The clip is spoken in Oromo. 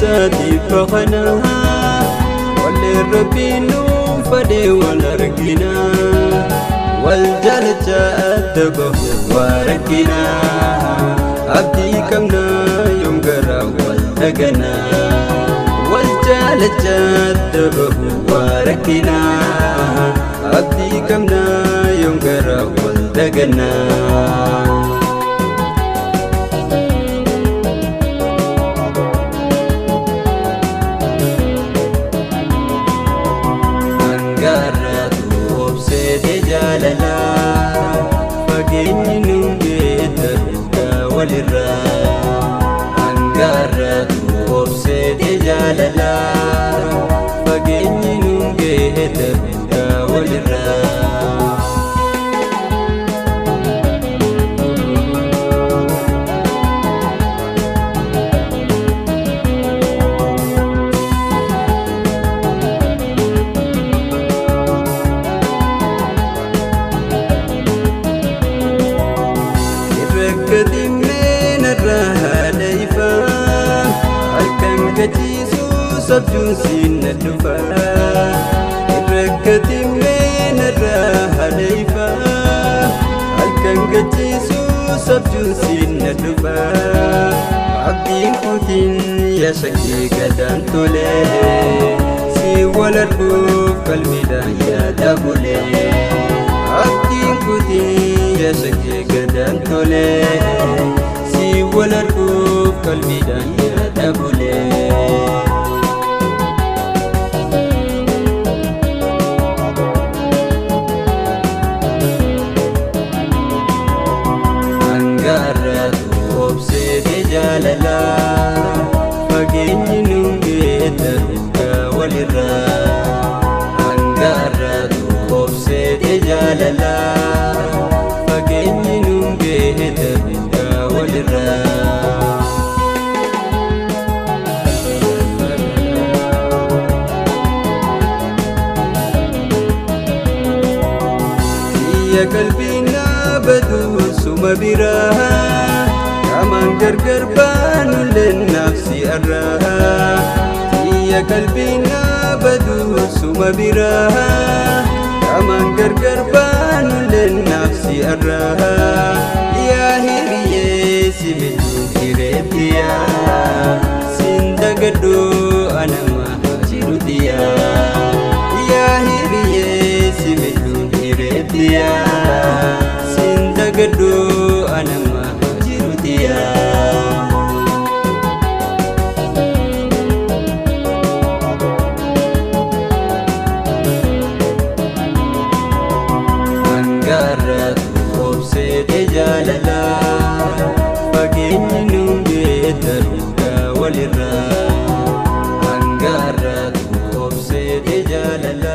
Saati fakanaa walli rabbiin nuunfadhee wal arginaa wal jaalachaa adda bahu waa rakkinaa abdii qabnaa yoom garaa wal daganaa wal jaalachaa adda bahu waa rakkinaa abdii qabnaa yoom garaa wal daganaa. Fageenyi nu geeddaruudha walirraa hangaarraatu obseete jaalalaa fageenyi nu geeddaruudha walirraa. Sabjuun siin na dhufa irrakkatimee narraa haadha ifa halkan gachiisu sabjuun siin na dhufa abdiin kutiin yaa shakkii gadaan tolee si wal arguuf qalbiidhaan yaada bulee abdiin kutiin yaa shakkii gadaan tolee si wal arguuf qalbiidhaan yaada bulee. Fageenyi nu geeddaruudha walirraa hangaarraatu obseete jaalalaa fageenyi nu geeddaruudha walirraa. Biyya qalbii naa baduu suma biraa. Kamaan gargar baanullee naaf si arraa xiyya qalbii naa baduu suma biraa kamaan gargar baanullee naaf si arraa yaa hiriyyee si miidhuu hireettiyaa siin dagadhuu anama jiruutiyaa yaa hiriyyee si miidhuu hireettiyaa siin dagadhuu anama. Hangaarraatu obseete jaalalaa fageenyi nu geeddaruudha walirraa hangaarraatu obseete jaalalaa.